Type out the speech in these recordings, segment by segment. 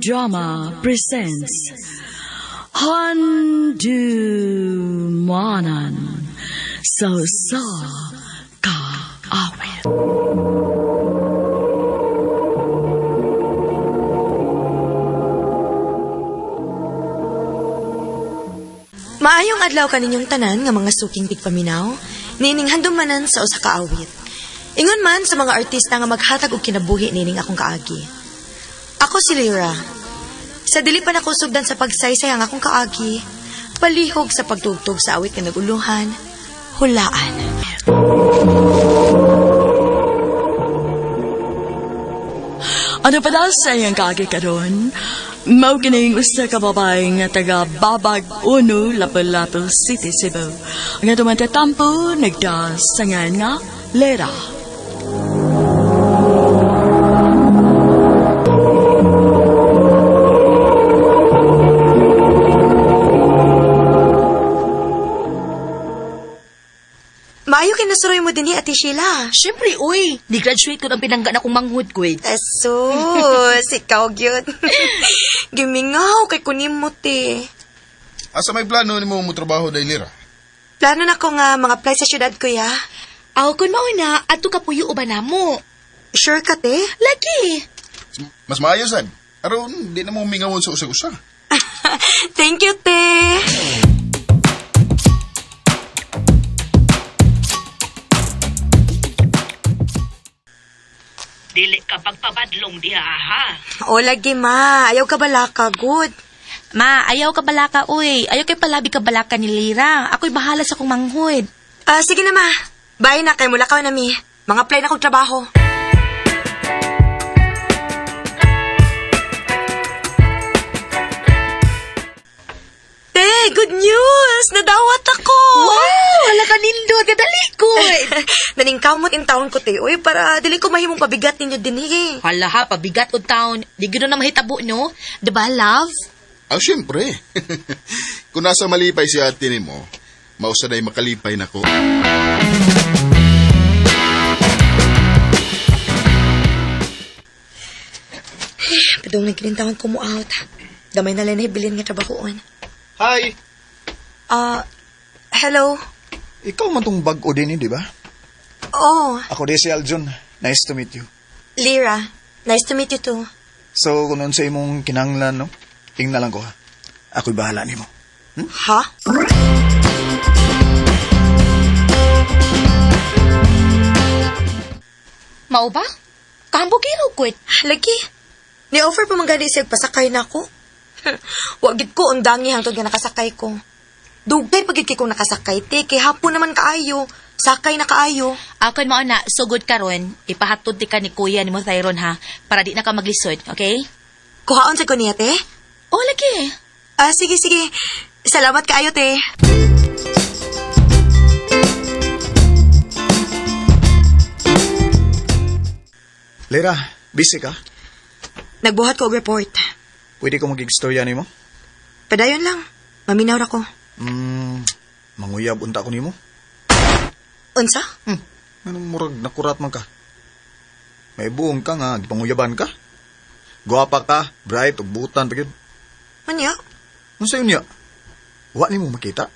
Drama presents Handumanan sa Usa Ka Awit. Maayong adlaw kaninyong tanan nga mga suking tigpaminaw, nining handumanan sa usa ka awit. Ingon man sa mga artista nga maghatag og kinabuhi nining akong kaagi. Ako si Lyra. Sa dili pa nako sugdan sa pagsaysay ang akong kaagi, palihog sa pagtugtog sa awit nga naguluhan, hulaan. Ano pa daw sa iyang kaagi karon? Mao kining usa ka babae nga taga Babag Uno, Lapu-Lapu City, Cebu. Ang atong tatampo nagdasangan nga Lera. Maayo kay nasuroy mo dinhi, Ate Sheila. Siyempre, uy. Ni-graduate ko ng pinangga na kong manghud, kuy. Asus, ikaw gyud. Gimingaw kay kunim mo te. Asa may plano nimo mo trabaho dahil Lira? Plano na ko nga mga apply sa syudad kuya. Aw, kun mauna, ato ka puyo uban namo. Sure ka te? Lagi. Mas maayo sad. Aron di na mo mingawon sa usa-usa. Thank you, te. Dili ka pagpabadlong diha ha. O lagi ma, ayaw ka balaka, good. Ma, ayaw ka balaka, uy. Ayaw kay palabi ka balaka ni Lira. Ako'y bahala sa kong manghud. Ah, sige na ma. Bye na kay mulakaw na mi. Mga apply na kong trabaho. Te, good news! Nadawat ako! Wow! Hala ka nindot. Kadali ko. Naningkamot in town ko, te. Uy, para dili ko mahimong pabigat ninyo din eh. Hala ha, pabigat o town. Di gano'n na mahitabo, no? Diba, love? Ah, syempre. Kung nasa malipay si ate nimo, mausa na'y makalipay nako. Padung nagkinintawan ko mo out. Damay na lang na nga trabahoon. Hi! Ah, hello? Ikaw man tong bag-o din eh, di ba? Oh, Ako di si Aljun. Nice to meet you. Lyra. Nice to meet you too. So, kung sa imong kinahanglan, no? Tingnan lang ko ha. Ako'y bahala nimo. Ha? Mao ba? Kahambugiro, kuy. Lagi. Ni-offer pa man gani siya pasakay na ako. Wa gid ko undangi hangtod nga nakasakay ko. Dugay pa gid kay kong nakasakay te kay hapon naman kaayo. Sakay na kaayo. Akon mauna, sugod karon, ipahatod ti ka ni kuya ni mo Thyron ha, para di na ka maglisod, okay? Kuhaon sa ko niya te. Oh, lagi. Ah, sige sige. Salamat kaayo te. Lera, busy ka? Nagbuhat ko og report. Pwede ko mag-istorya nimo? Padayon lang. Maminaw ra ko. Manguyab unta ko nimo. Unsa? Anong murag nakurat man ka? May buong ka nga, gipanguyaban ka. Guwapa ka, bright, ug butan pa gyud. Unya? Unsa yun niya? Wa nimo makita.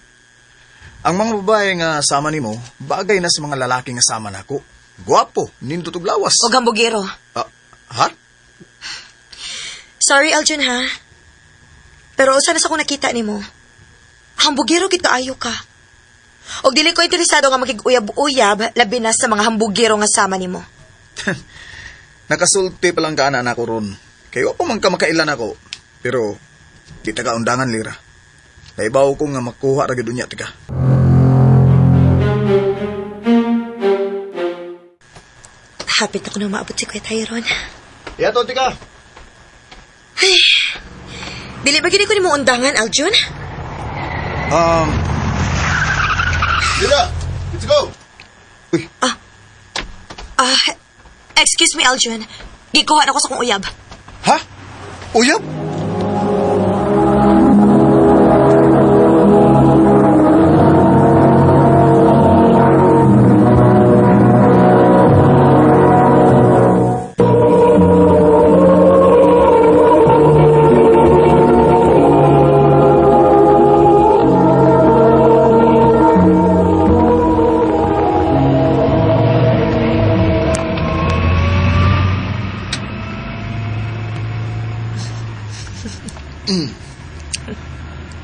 Ang mga babae nga sama nimo, bagay na sa mga lalaki nga sama nako. Guwapo, nindot og lawas. Og hambugero. Ah, ha? Sorry, Aljun, ha? Pero usa na sa akong nakita nimo. Hambugero gid kaayo ka. Og dili ko interesado nga makig-uyab-uyab labi na sa mga hambugero nga sama nimo. Nakasulti pa lang ka ana nako ron. Kay wa pa man ka makailan ako. Pero di ta ka undangan lira. Naibaw ko nga makuha ra gyud unya tika. Hapit ako na maabot si Kuya Tyron. Yato tika. Dili ba gini ko nimo undangan, Aljun? Lira, let's go. Uy, Ah, excuse me, Aljun. Gikuha na ko sa kong uyab. ha? Uyab?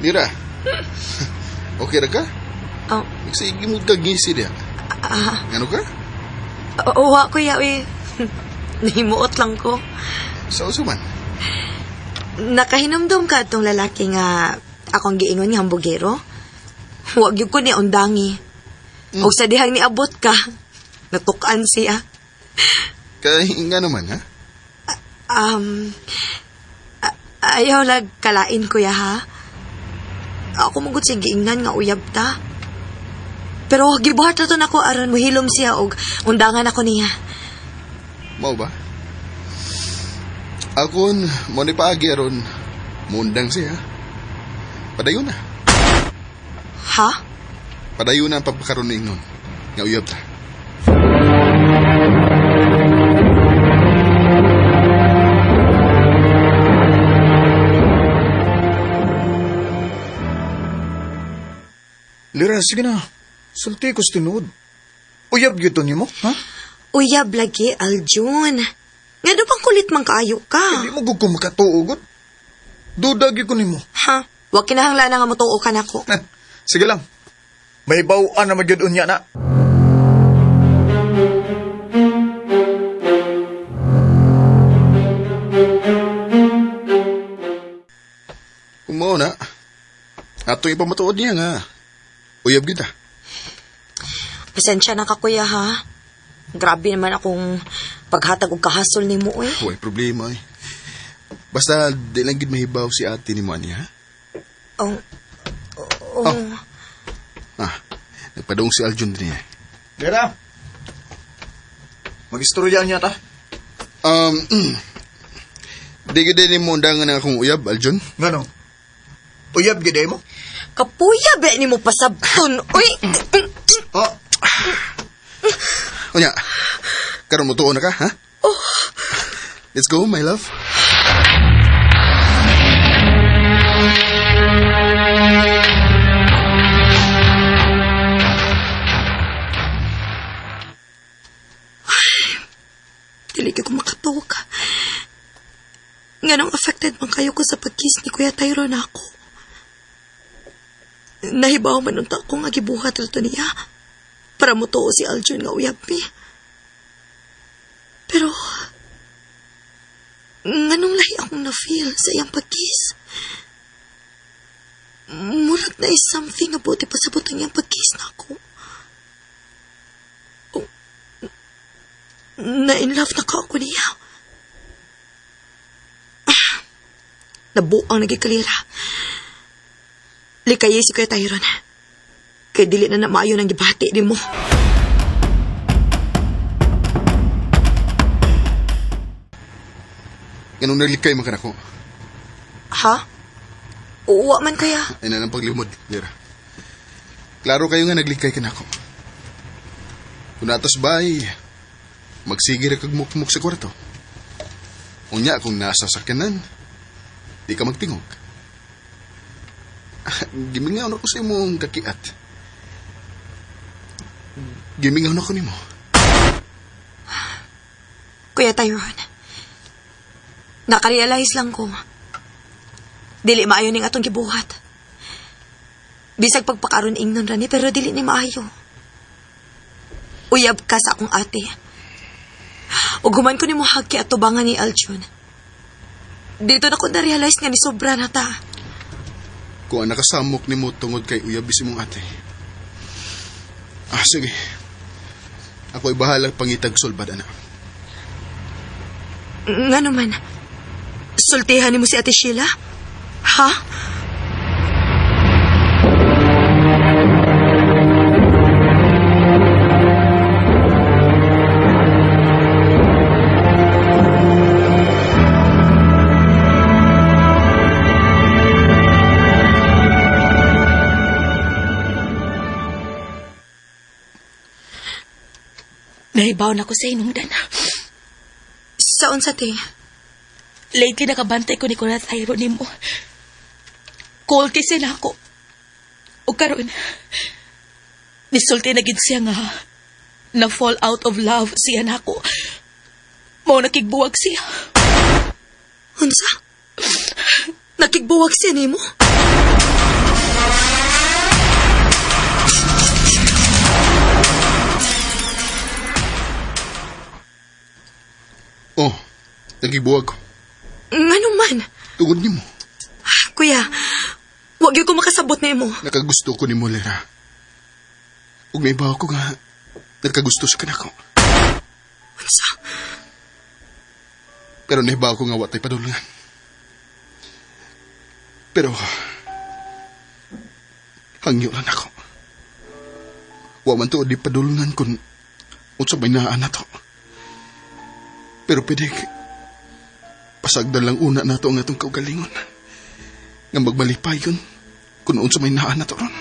Mira. Okay ra ka? Oh, Nagsige mo kag ngisi diha. ah, Ngano ka? uwa, kuya, eh. Nahimuot lang ko. Sa usa man. Nakahinumdum ka itong lalaki nga akong giingon nga hambugero? Huwag yun ko ni undangi. Og sa dihang niabot ka, natukan siya. Kay nga naman ha? Um, ayaw lag kalain, kuya, ha? Ako magud siya giingnan nga uyab ta. Pero gibuhat na to nako aron mohilom siya og undangan ako niya. Mao ba? Akon mo ni paagi aron muundang siya. Padayon na. Ha? Padayon na ang pagpakaroon ningon. Nga uyab ta. Lira, sige na. Sulti ko sa tinuod. Uyab gyud to nimo, ha? Uyab lagi, Aljun. Nga do pang kulit man kaayo ka. Di mo gud ko makatuo gud. Duda gyud ko nimo. Ha? Wa kinahanglan na nga motuo ka nako. Eh, sige lang. May bawaan na magyud unya na. Kung mao na, ato ipamatuod niya nga. Uyab kita. Pasensya na ka, kuya, ha? Grabe naman akong paghatag og kahasol nimo, eh. Huwag problema eh. Basta di lang gid mahibaw si ate ni mo ani ha. Oh. Oh. Oh. Ah, nagpadung si Aljun din eh. Lira. Magistorya niya ta. Di gid ni mo undangan ang akong uyab, Aljun. Ngano? Uyab gyud mo? Kapuya ba ni mo pasabton? Uy! Oh, Unya, karon mo tuon na ka, ha? Oh. Let's go, my love. Dili ko makatuwa ka. Nganong affected man kayo ko sa pag-kiss ni Kuya Tyrone ako. Nahibaw man unta ko nga gibuhat to niya para motuo si Aljun nga uyab mi. Pero nganong lahi akong na-feel sa iyang pag-kiss? Murag na is something about ipasabot ang iyang pag-kiss na ako. Oh, na in love na ka ako niya. Nabuang nagikalira. Likay si Kuya Tyron. Kay dili na na maayo nang gibati di mo. Ganun naglikay man ka nako. Ha? Uwa man kaya. Ay na lang paglimod, Lira. Klaro kayo nga naglikay ka nako. Kung natos bay, magsige ra kag mukmuk sa kwarto. Unya kung nasa sakyanan, di ka magtingog. Gimingaw na ko sa imong kakiat. Gimingaw na ko nimo. Kuya Tyron, nakarealize lang ko. Dili maayo ning atong gibuhat. Bisag pagpakaron ingnon rani pero dili ni maayo. Uyab ka sa akong ate. Ug human ko nimo haki at tubangan ni Aljun. Dito na ko na-realize nga ni sobra na ta. Kung ang nakasamok nimo tungod kay uyab si mong ate. Ah, sige. Ako ay bahalag pangitag sulbad, anak. Nga naman, sultihan nimo si Ate Sheila? Ha? Nahibaw na ko sa inungdan. Sa unsa, te? Lately nakabantay ko ni Kuya Thyro nimo. Cold kasi na ako. O karon, nisulti na gid siya nga na fall out of love siya nako. Mao nakigbuwag siya. Unsa? Nagkigbuwag siya nimo? Oh, nagibuwag ko. Ngano man? Tungod nimo. Kuya, wag gyud ko makasabot nimo. Nakagusto ko nimo, Lera. Ug naibaw ko nga nagkagusto sa kanako. Unsa? Pero naibaw ko nga watay padulngan. Pero hangyo lang ako. Wa man tuod di padulngan kung unsa may naa na to. Pero pwede pasagdan lang una nato ang atong kaugalingon. Nga magmalipay yun kung unsa may naa na to ron.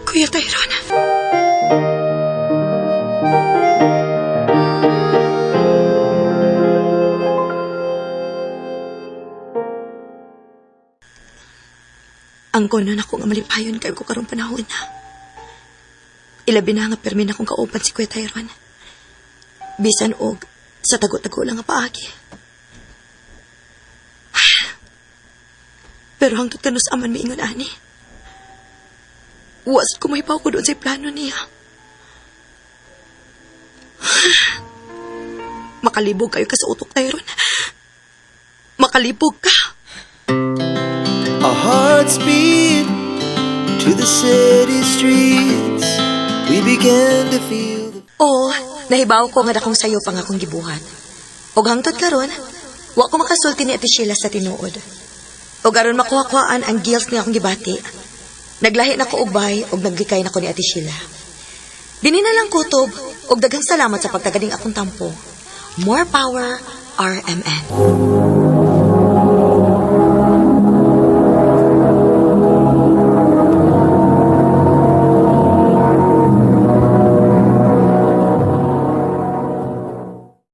Kuya Tyron. Ang kono na ko nga malipayon kayo ko karong panahon na. Ilabi na nga permi na kong kauban si Kuya Tyron. Bisan og sa tago-tago lang nga paagi. Pero hangtod kanus aman miingon ani. Was ko mahibaw ko doon sa plano niya. Makalibog kayo ka sa utok, Tyron. Makalibog ka. Our hearts beat to the city streets. We began to feel the Oo, nahibaw ko nga dakong sayo pang akong gibuhat. Og hangtod karon, wa ko makasulti ni Ate Sheila sa tinuod. Og aron makuha-kuhaan ang guilt nga akong gibati. Naglahi na ko og bay og naglikay na ko ni Ate Sheila. Dini na lang kutob og daghang salamat sa pagtaganing akong tampo. More power, RMN.